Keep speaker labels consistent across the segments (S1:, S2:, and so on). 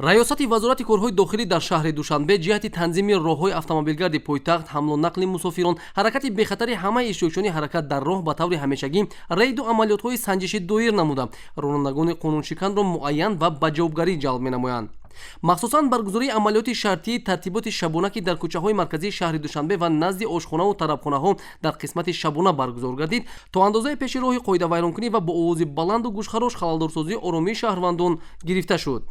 S1: Раёсати Вазорати корҳои дохилӣ дар шаҳри Душанбе ҷиҳати танзими роҳҳои автомобилгарди пойтахт, ҳамлу нақли мусофирон, ҳаракати бехатари ҳамаи иштирокчиёни ҳаракат дар роҳ ба таври ҳамешагӣ рейду амалиётҳои санҷишӣ доир намуда, ронандагони қонуншиканро муайян ва ба ҷавобгарӣ ҷалб менамоянд. Махсусан баргузории амалиёти шартии тартиботи шабона, ки дар кӯчаҳои марказии шаҳри Душанбе ва назди ошхонаву тарабхонаҳо дар қисмати шабона баргузор гардид, то андозаи пеши роҳи қоидавайронкунӣ ва бо овози баланду гӯшхарош халалдорсозии оромии шаҳрвандон гирифта шуд.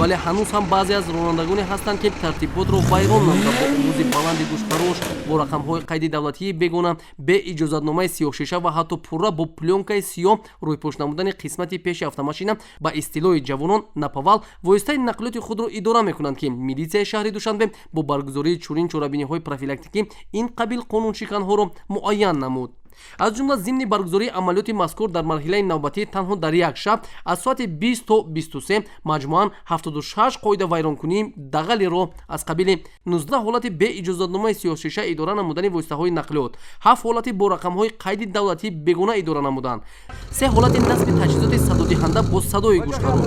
S1: Вале ҳанӯз ҳам баъзе аз ронандагоне ҳастанд, ки тартиботро вайрон намуда, бо овози баланди гӯшхарош, бо рақамҳои қайди давлатии бегона, бе иҷозатномаи сиёҳшиша ва ҳатто пурра бо плёнкаи сиёҳ рӯйпӯш намудани қисмати пеши автомашина, ба истилоҳи ҷавонон наповал, воситаи нақлиёти худро идора мекунанд, ки милитсияи шаҳри Душанбе бо баргузории чунин чорабиниҳои профилактикӣ ин қабил қонуншиканҳоро муайян намуд. Аз ҷумла, зимни баргузории амалиёти мазкур дар марҳилаи навбатӣ танҳо дар як шаб аз соати 20 то 23 маҷмӯан 76 қоидавайронкунии дағали роҳ аз қабили 19 ҳолати беиҷозатномаи сиёҳшиша идора намудани воситаҳои нақлиёт, 7 ҳолати бо рақамҳои қайди давлатии бегона идора намудан, 3 ҳолати насби таҷҳизоти садодиҳанда бо садои гӯшхарош,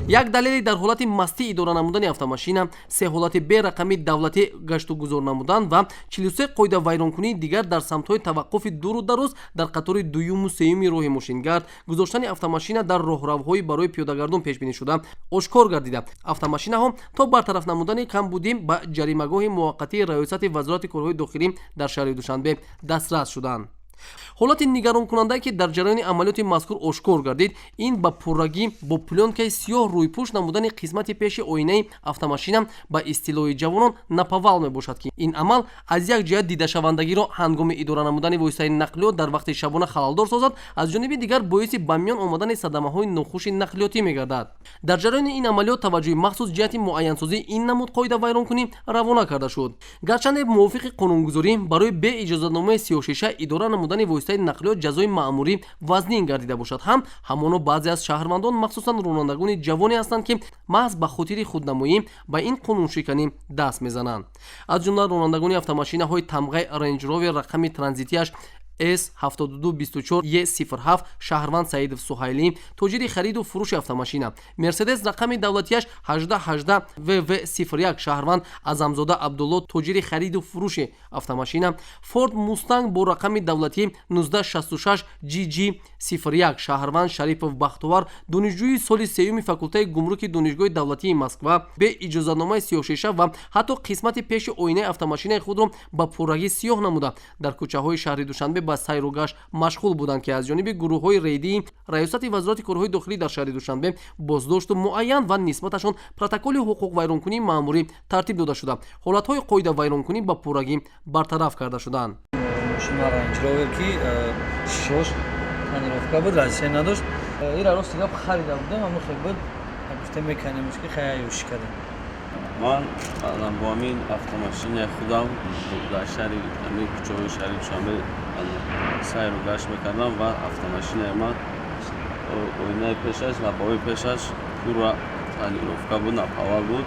S1: як далели дар ҳолати мастӣ идора намудани автомашина, се ҳолати берақами давлатӣ гаштугузор намудан ва 43 қоидавайронкунии дигар дар самтҳои таваққуфи дуру дароз дар қатори дуюму сеюми роҳи мошингард, гузоштани автомашина дар роҳравҳои барои пиёдагардон пешбинӣ шуда ошкор гардида, автомашинаҳо то бартараф намудани камбудӣ ба ҷаримагоҳи муваққатии Раёсати Вазорати корҳои дохилӣ дар шаҳри Душанбе дастрас шуданд. Ҳолати нигаронкунандае, ки дар ҷараёни амалиёти мазкур ошкор гардид, ин ба пуррагӣ бо плёнкаи сиёҳ рӯйпӯш намудани қисмати пеши оинаи автомашина, ба истилоҳи ҷавонон наповал мебошад, ки ин амал аз як ҷиҳат дидашавандагиро ҳангоми идора намудани воситаи нақлиёт дар вақти шабона халалдор созад, аз ҷониби дигар боиси ба миён омадани садамаҳои нохуши нақлиётӣ мегардад. Дар ҷараёни ин амалиёт таваҷҷӯҳи махсус ҷиҳати муайянсозии ин намуд қоидавайронкунӣ равона карда шуд. Гарчанде мувофиқи қонунгузорӣ барои беиҷозатномаи сиёҳшиша идора намудани воситаи нақлиёт ҷазои маъмурӣ вазнин гардида бошад ҳам, ҳамоно баъзе аз шаҳрвандон, махсусан ронандагони ҷавоне ҳастанд, ки маҳз ба хотири худнамоӣ ба ин қонуншиканӣ даст мезананд. Аз ҷумла ронандагони автомашинаҳои тамғаи Range Rover рақами транзитиаш S7224 E07 шаҳрванд Саидов Суҳайлӣ, тоҷири хариду фурӯши автомашина, Мерседес рақами давлатиаш 1818 VV01 шаҳрванд Аъзамзода Абдулло, тоҷири хариду фурӯши автомашина, Форд Мустанг бо рақами давлатӣ 1966 GG01 шаҳрванд Шарипов Бахтовар, донишҷӯи соли сеюми факултаи гумруки Донишгоҳи давлатии Москва, бе иҷозатномаи сиёҳшиша ва ҳатто қисмати пеши оинаи автомашинаи худро ба пуррагӣ сиёҳ намуда, дар кӯчаҳои шаҳри Душанбе ба сайру гашт машғул буданд, ки аз ҷониби гурӯҳҳои рейдии Раёсати Вазорати корҳои дохилӣ дар шаҳри Душанбе боздошту муайян ва нисбаташон протоколи ҳуқуқвайронкунии маъмурӣ тартиб дода шуда, ҳолатҳои қоидавайронкунӣ ба пуррагӣ бартараф карда шуданд.
S2: Мошина Range Rover, ки шишош тонировка буд, разрешение надошт. Ира рости гап харида будем, ама хел буд, гуфтем меканемш, ки хая ёшӣ кардем.
S3: Ман бо ҳамин автомашинаи худам дар шаҳри, ҳамин кӯчаҳои шаҳри Душанбе сайру гашт мекардам ва автомашинаи ман оинаи пешаш ва бовои пешаш пурра тонировка буд, наповал буд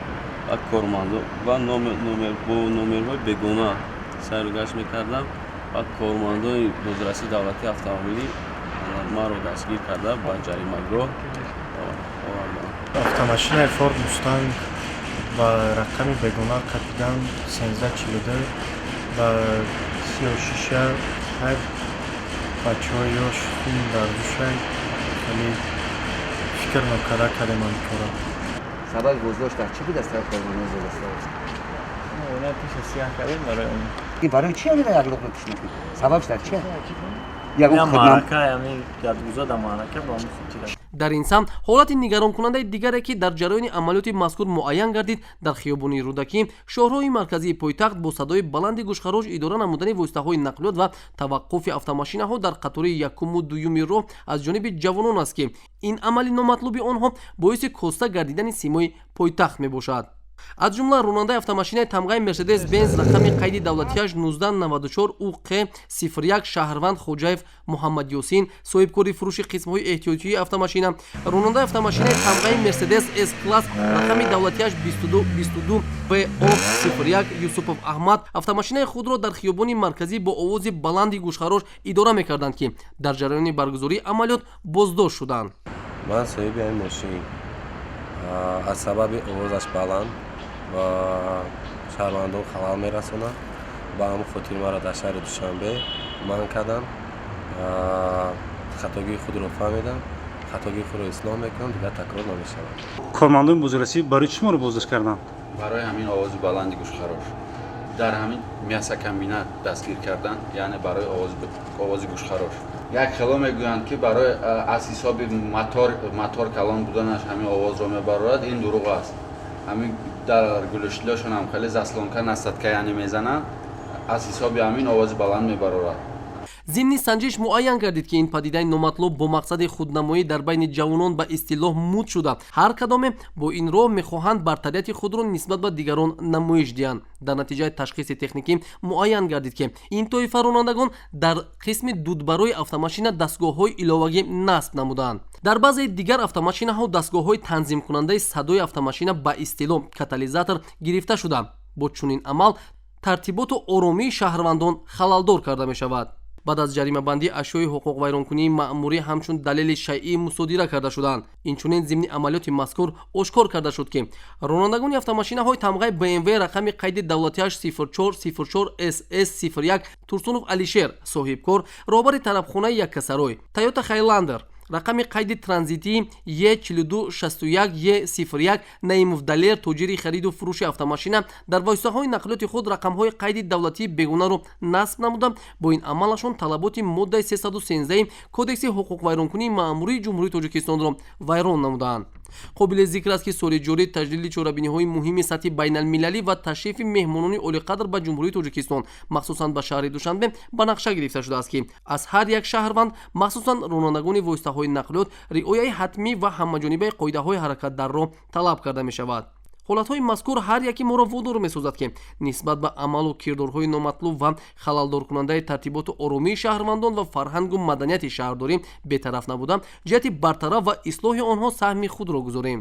S3: ва кормандо ва бо номерҳои бегона сайру гашт мекардам ва кормандони бозрасии давлатии автомобилӣ маро дастгир карда, ба ҷаримагоҳ оварданд.
S4: Автомашинаи Форд Мустанг ба рақами бегона қапидан, 1342, ба сиёҳшиша. Ҳар бачаҳои ёш хун дар гӯшай, хеле фикр нокарда кардем ҳамин корро.
S5: Сабаби боздошт дар чӣ буд аз тарафи кормандони зердастарост?
S2: Оина пеша сиёҳ кардем барои он.
S5: Ин барои чӣ ҳамина як луқма пиш? Сабабш дар чи?
S2: Маърака, ҳамин гардгуза дар маърака, ба ҳамин хотир.
S1: Дар ин самт ҳолати нигаронкунандаи дигаре, ки дар ҷараёни амалиёти мазкур муайян гардид, дар хиёбони Рӯдакӣ, шоҳроҳи марказии пойтахт, бо садои баланди гӯшхарош идора намудани воситаҳои нақлиёт ва таваққуфи автомашинаҳо дар қатори якуму дуюми роҳ аз ҷониби ҷавонон аст, ки ин амали номатлуби онҳо боиси коста гардидани симои пойтахт мебошад. Аз ҷумла ронандаи автомошинаи тамғаи Мерседес Бенз, рақами қайди давлатиаш 1994 УҚ 01, шаҳрванд Хоҷаев Муҳаммадёсин, соҳибкори фурӯши қисмҳои эҳтиётии автомошина, ронандаи автомошинаи тамғаи Мерседес С класс, рақами давлатиаш 2222 ВО 01, Юсупов Аҳмад автомошинаи худро дар хиёбони марказӣ бо овози баланди гӯшхарош идора мекарданд, ки дар ҷараёни баргузории амалиёт боздошт шуданд.
S6: Ман соҳиби ҳамин мошин аз сабаби овозаш баланд ва шаҳрвандон халал мерасонад, ба ҳамон хотир маро дар шаҳри Душанбе манъ карданд. Хатогии худро фаҳмидам, хатогии худро ислоҳ мекунам, дигар такрор намешавад.
S7: Кормандони бозрасӣ барои чӣ шуморо боздошт карданд?
S8: Барои ҳамин овози баланди гӯшхарош дар ҳамин мясокомбинат дастгир кардан, яъне барои овози гӯшхарош. Як хело мегӯянд, ки барои аз ҳисоби мотор калон буданаш ҳамин овозро мебарорад. Ин дурӯғ аст. Ҳамин дар глушитель ошон ҳам хеле заслонка, насадка, яъне мезананд, аз ҳисоби ҳамин овози баланд мебарорад.
S1: Зимни санҷиш муайян гардид, ки ин падидаи номатлуб бо мақсади худнамоӣ дар байни ҷавонон ба истилоҳ муд шуда, ҳар кадоме бо ин роҳ мехоҳанд бартарияти худро нисбат ба дигарон намоиш диҳанд. Дар натиҷаи ташхиси техникӣ муайян гардид, ки ин тоифа ронандагон дар қисми дудбарои автомошина дастгоҳҳои иловагӣ насб намудаанд. Дар баъзеи дигар автомошинаҳо дастгоҳҳои танзимкунандаи садои автомошина, ба истилоҳ катализатор, гирифта шуда, бо чунин амал тартиботу оромии шаҳрвандон халалдор карда мешавад. Баъд аз ҷаримабандӣ ашёи ҳуқуқвайронкунии маъмурӣ ҳамчун далели шайъӣ мусодира карда шуданд. Инчунин зимни амалиёти мазкур ошкор карда шуд, ки ронандагони автомошинаҳои тамғаи БМВ, рақами қайди давлатиаш 0404 СС 01, Турсунов Алишер, соҳибкор, роҳбари тарабхонаи Яккасарой, Тойота Хайландер, рақами қайди транзитии Е 4261 Е 01, Наимов Далер, тоҷири хариду фурӯши автомошина, дар воситаҳои нақлиёти худ рақамҳои қайди давлатии бегонаро насб намуда, бо ин амалашон талаботи моддаи 313 Кодекси ҳуқуқвайронкунии маъмурии Ҷумҳурии Тоҷикистонро вайрон намудаанд. Қобили зикр аст, ки соли ҷорӣ таҷлили чорабиниҳои муҳими сатҳи байналмилалӣ ва ташрифи меҳмонони олиқадр ба Ҷумҳурии Тоҷикистон, махсусан ба шаҳри Душанбе, ба нақша гирифта шудааст, ки аз ҳар як шаҳрванд, махсусан ронандагони воситаҳои нақлиёт, риояи ҳатмӣ ва ҳамаҷонибаи қоидаҳои ҳаракат дар роҳ талаб карда мешавад. Ҳолатҳои мазкур ҳар яки моро водор месозад, ки нисбат ба амалу кирдорҳои номатлуб ва халалдоркунандаи тартиботу оромии шаҳрвандон ва фарҳангу маданияти шаҳрдорӣ бетараф набуда, ҷиҳати бартараф ва ислоҳи онҳо саҳми худро гузорем.